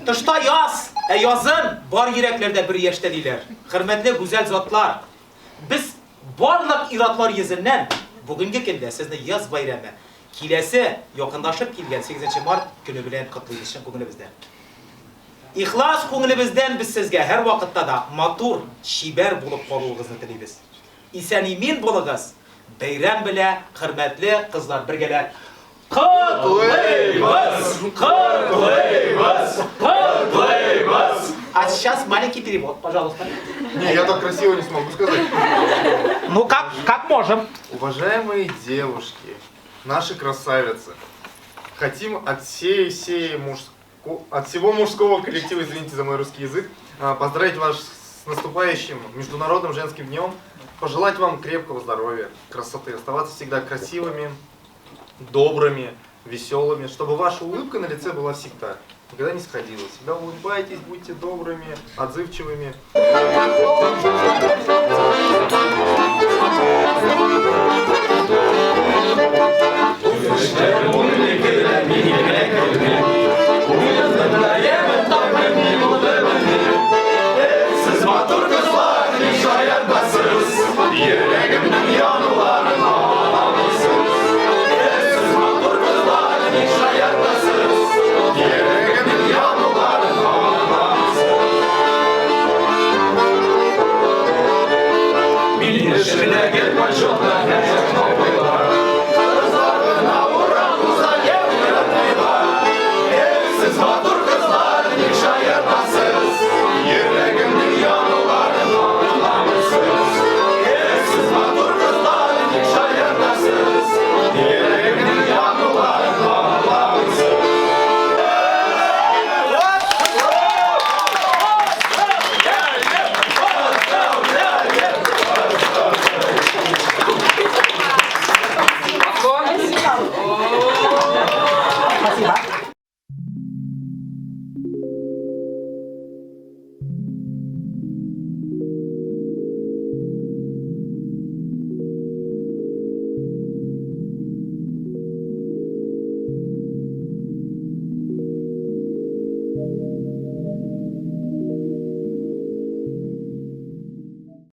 Тышта яз, ә язын бар йөрәкләрдә бер яшьтә диләр. Хөрмәтле гүзәл затлар, без барлык ир-атлар йөзеннән бүгенге көндә сезне яз бәйрәме, киләсе, якынлашып килгән сигезенче март көне белән котлыйбыз чын күңелебездән. Ихлас күңелебездән без сезгә һәрвакытта да матур, чибәр булып калуыгызны телибез. Исән-имин булыгыз! Бәйрәм белә, хөрмәтле кызлар, бергәләп Котлыйбыз! Котлыйбыз! Котлыйбыз! А сейчас маленький перевод, пожалуйста. Не, я так красиво не смогу сказать. Ну как, как можем. Уважаемые девушки, наши красавицы, хотим от всей, всей мужско... от всего мужского коллектива, извините за мой русский язык, поздравить вас с наступающим Международным женским днем, пожелать вам крепкого здоровья, красоты, оставаться всегда красивыми, добрыми, веселыми, чтобы ваша улыбка на лице была всегда, никогда не сходила. Всегда улыбайтесь, будьте добрыми, отзывчивыми.